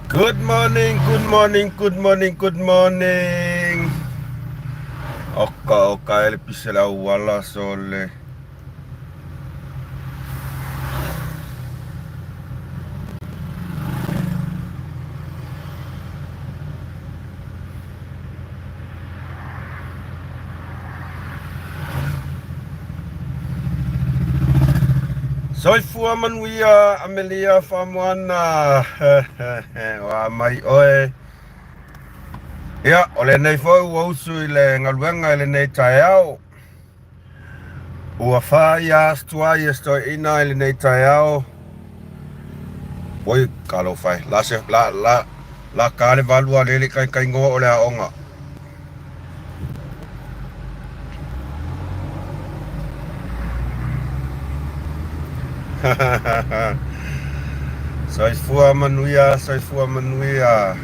Good morning, good morning, good morning, good morning. Oka oka e le pise le auala sole. Soifua manuia Amelia Faamoana. Ua mai oe. Ia, o lenei foi ua usu i le galuega i lenei taeao. Ua fā ia aso tuai e se toeaina i lenei taeao. Oi, talofa e, la se, la, la, la ka le valu a lele kai kai ngoa o le aoga. Soifua manuia, soifua manuia.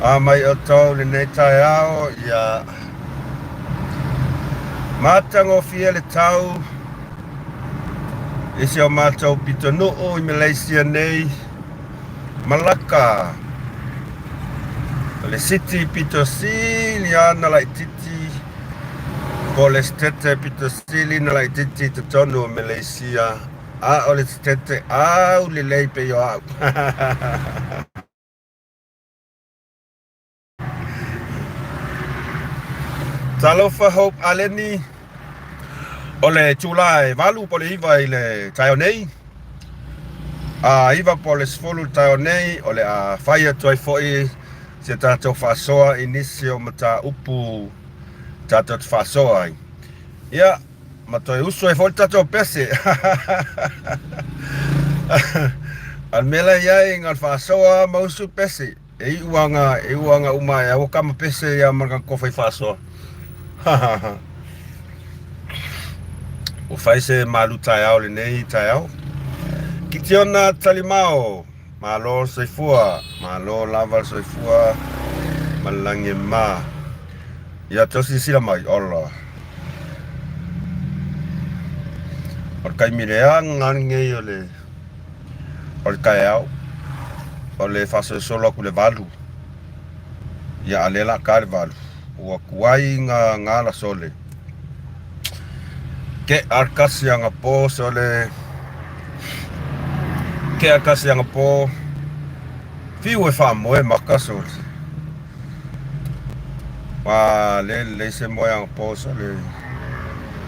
A mai outou lenei taeao, ia matagofie le tau i si o matou pitonuu i Malaysia nei, Malaka. O le city pito sili lava na laitiiti, po o le sitete pito sili na laitiiti i totonu o Malaysia, a o le sitete aulelei pei o au. Talofa Hope Aleni, o le itula e 8 po o le 9 i le taeao nei, a 9 po o le 10 i le taeao nei, o le a fai atu ai foi si a tatou faasoa i nisi o mataupu tatou te faasoa ai. Ia, ma toe usu ai foi le tatou pese. A le mea la i ai, na o le faasoa ma usu pese. E iu aga, e iu aga uma e aua kama pese ia ma ka kofai faasoa. Ua fai se malu taeao lenei taeao. Kitiona Talimao, malo le soifua, malo lava le soifua ma le lagi e mama. Ia tau silasila mai, ola. O le taimi leaga lenei o le o le taeao, o le faasolosolo atu i le 8, ia a o lea o le a ta le 8, ua tuai na gala sole. Ke 1 anapo sole, ke 1 anapo, fiu e faamoe maka sole. Ua le lelei se moe anapo sole.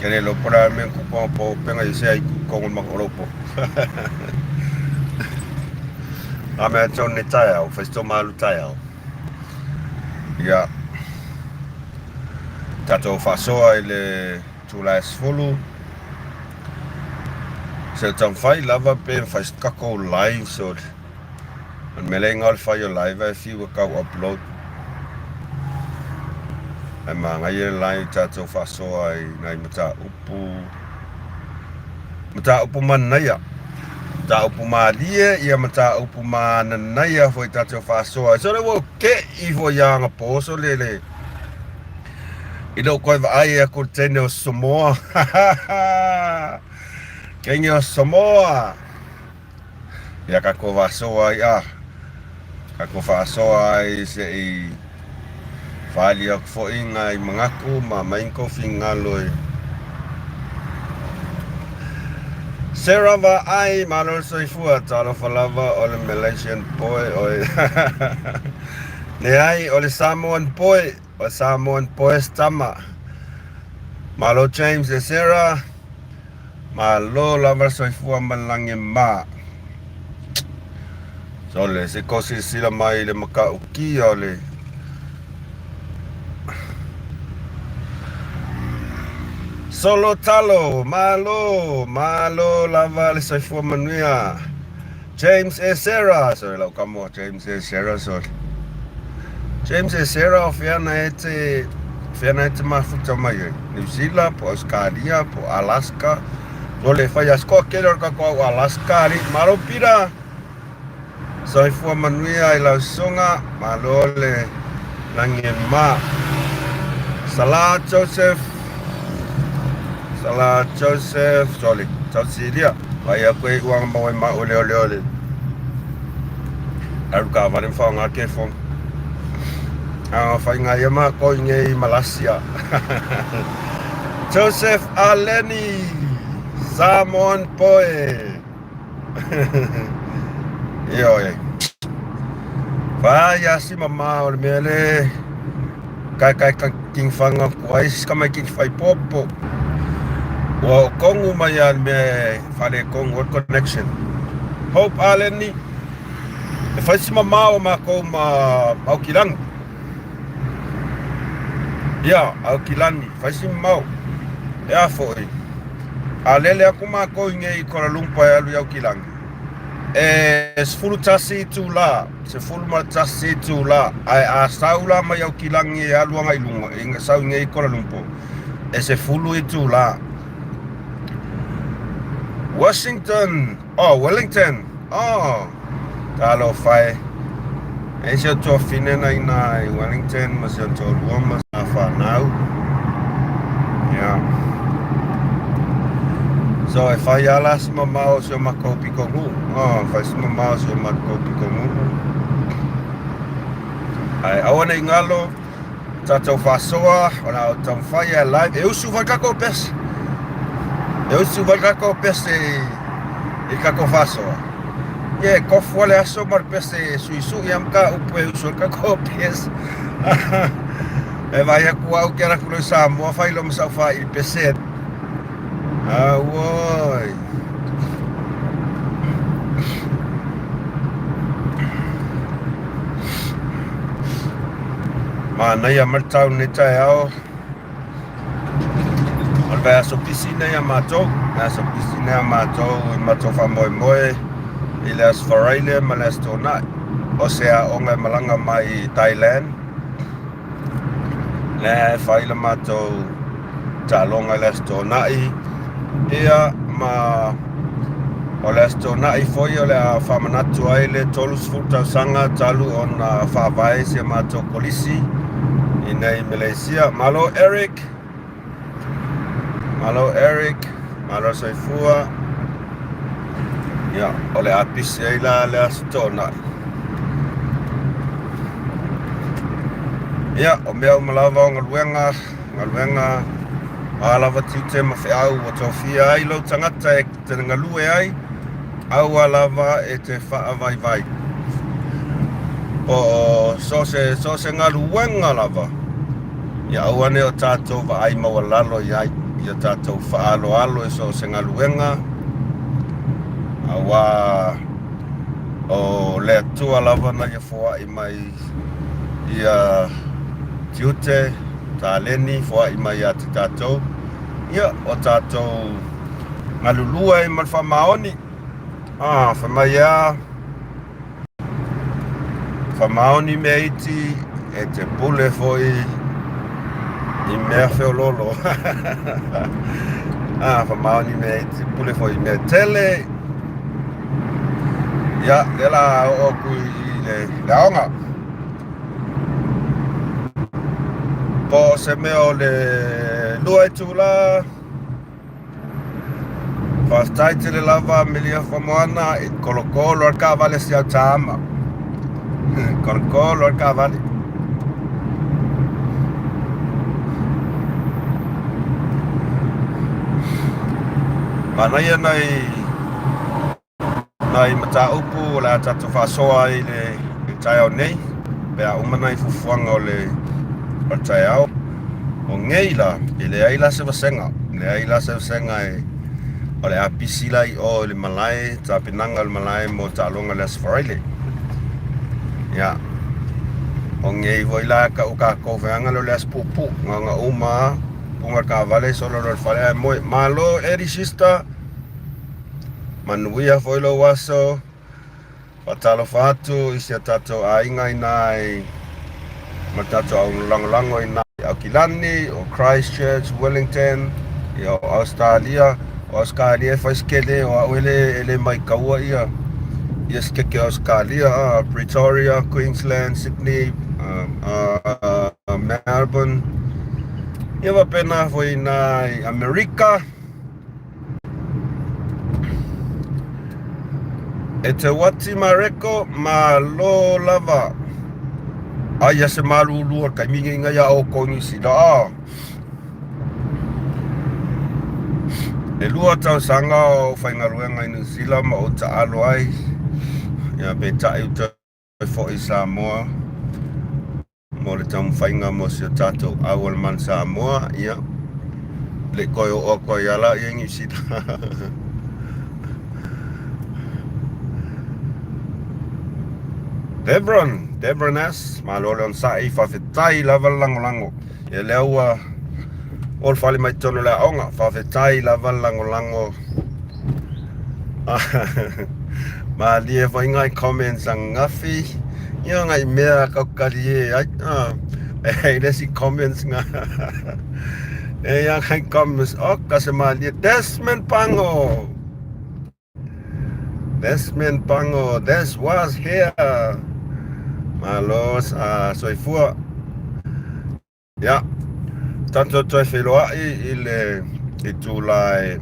Ke le iloa po o le a le mea na tupu anapo pe na i ai se aitu i totonu o lou po. A mea tau nei taeao, fai se tou malu taeao. Ia, tatou faasoa i le itula e 10. Se i taumafai lava pe mafai se tatou live sole. O le mea lea o le fai o live ae fiu e tau upload. Ae manaia le live tatou faasoa i nai mataupu mataupu manaia. Mataupu malie ia mataupu mananaia foi tatou faasoa. So le ua ke'i foi ia anapo so le le i lou toe vaai aku i le teine o Samoa. Teine o Samoa. Ia tatou faasoa ai a. Tatou faasoa ai se i faaali atu foi nai manatu ma aumai ni tou finagalo e Sarah Vaai, malo le soifua, talofa lava o le Malaysian boy oe. Leai, o le Samoan boy, o le Samoan boy se tama. Malo James e Sarah. Malo lava le soifua ma le lagi e mama. Sole, se kou silasila mai i le matautia o le Solo talo, malo, malo lava le soifua manuia. James e Sarah, sorry lau kamo James e Sarah, sorry. James e Sarah o fea na e te fea na e te mafuta mai ai. New Zealand, po Australia, po Alaska. No le fai askoa kele o le tatou au Alaska ali. Malo Pira. Soifua manuia i lau susuga, malo le lagi e mama. Salah Joseph, Salah Joseph, sorry, Tausilia, vai aku e uanga maua i mau leoleo le. Alu taavale ma faaaoga le telefoni. A o faiga ia matou i nei Malasia. Joseph Aleni, Samoan boy. Ioe. Fai asi mama o le mea le kaekae king fanga ku ai si tamaitiiti faipopo. Ua oo tonu mai lava i le mea e faaletonu ai le connection. Hope Aleni, e fai si mamao o matou ma Aukilani. Ia, Aukilani, fai si mamao. E a foi, a lele atu matou i nei i Kuala Lumpur e alu i Aukilani, e 11 itula, 11 itula, ae a sau la mai Aukilani e alu agai i luga, e sau i nei i Kuala Lumpur, e 10 itula. Washington, oh, Wellington, oh, talofa e. E si o tuafine na ina i Wellington ma si o toalua ma sa whanau. Yeah. So e whai ala si mamao si o makou piko nuu. Oh, whai si mamao si o makou piko nuu. Ai, aua nei ngalo, Tatou faasoa ona o taumafai e live e usu foi tatou pese e usu foi tatou pese i tatou faasoa ia e kofu le aso ma le pese e suisui a mataupu e usu ai tatou pese e vaai atu au ke ala atu loa i Samoa fai loa ma sau faili pese auoi. Manaia mai le tau nei taeao. O le vaiaso pisi nei a matou, vaiaso pisi nei a matou i matou faamoemoe i le Aso Faraile ma le Aso Toonai. O se aoga e malaga mai i Thailand, lea e fai le matou taaloga i le Aso Toonai, ia ma o le Aso Toonai foi o le a faamanatu ai le 30 tausaga talu ona faavae si a matou kolisi i nei Malaysia. Malo Eric! Malo Eric! Malo Soifua! Ia, o le a pisi ai la le Aso Toonai. Ia, o mea uma lava o galuega, galuega a lava tiute ma feau ua tofia ai lou tagata e te galue ai, aua lava e te faavaivai. Po o so se, so se galuega lava, ia aua ne o tatou vaai maualalo i ai, ia tatou faaaloalo i so o se galuega, auā o le Atua lava na ia foai mai ia tiute, taleni, foai mai ia te tatou, ia o tatou galulue ai ma le faamaoni. Ah, fai mai ea, faamaoni mea iti, e te pule foi i mea feololo. Ah, faamaoni mea iti, pule foi i mea tele. Ia, lea la oo atu i le, le aoga. Po o se mea o le lua itula, faafetai tele lava Amelia Famoana i kolokolo a le taavale si au tama. Kolokolo a le taavale. Manaia nai nai mataupu o le a tatou faasoa ai i le, i le taeao nei, pe a uma nai fuafuaga o le, o le taeao. O nei la, e leai la se vasega, leai la se vasega e, o le a pisi la i o i le malae, tapenaga o le malae mo taaloga i le Aso Faraile. Ia, o nei foi la tau tatou feaga lea o le aso puupuu, na ona uma lava, puga le taavale solo loa i le fale ae moe. Malo Eddie sister! Manuia foi lou aso. Faatalofa atu i si a tatou aiga inā i ma le tatou au lagolago inā i Aukilani, o Christchurch, Wellington, ia o Australia. O Australia e fai sikele, o au e le, e le maitaua ia ia sikeke o Australia, a Pretoria, Queensland, Sydney, Melbourne. Ia faapena foi inā i Amerika. E te uati Mareko, malo lava. Aia se malūlū o le taimi nei ngai a oukou i Niu Sila. Ah. E lua tausaga o faigaluega i Niu Sila ma ou taalo ai. Ia peitai ua toe foi i Samoa mo le taumafaiga mo si o tatou au o le Manu Samoa. Ia, le i toe oo atu ai lava la i Niu Sila. Devron, Devron S, malo le onosai, faafetai lava le lagolago. Ia lea ua o le fale mai totonu o le aoga, faafetai lava le lagolago. Malie foi ngai comments angafi, ia ngai mea kaukali e ai. E le si comments nga. E ia ngai comments, o ka se malie. Desmond Pango. Desmond Pango, Des was here. Malo soifua. Ia, tatou toe feiloai i le itula e,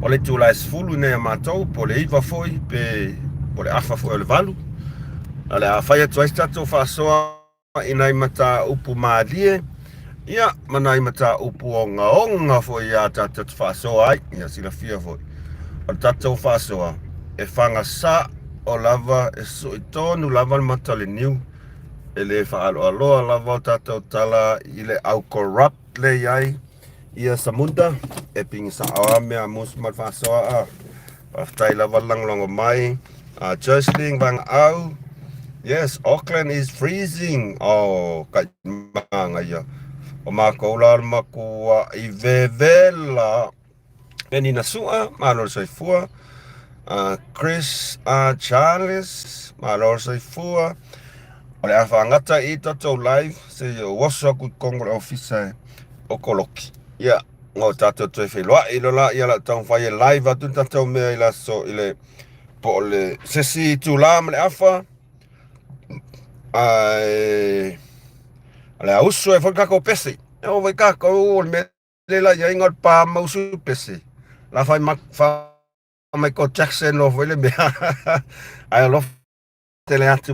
o le itula e 10 nei a matou, po o le 9 foi, pe po o le afa foi o le 8. O le a fai atu ai se tatou faasoa i nai mataupu malie, ia, ma nai mataupu ogaoga foi ia tatou te faasoa ai. Ia silafia foi, o le tatou faasoa, e fagasao lava, e sui tonu lava le mata o le niu. E le faaaloaloa lava o tatou tala i le au corrupt le i ai ia Samunda e pigisao a mea musu ma le faasoa a. Faafetai lava le lagolago mai. Jocelyn Vagaau, yes, Auckland is freezing. Oh, kai magaia. O makou la o le makua i vevela. Penina Sua, malo le soifua. Chris Charles, malo le soifua. O le a faagata i tatou live se i ou oso atu i totonu o le ofisa e o koloki. Ia, o tatou toe feiloai loa la, ia la taumafai e live atu le tatou mea i le aso i le po o le se isi itula ma le afa. Ae o le a usu ai foi le tatou pese. E oo foi tatou o le mea le la iai nga pa ma usu pese. La fai ma fa Michael Jackson loa foi le mea. Ae alofa tele atu.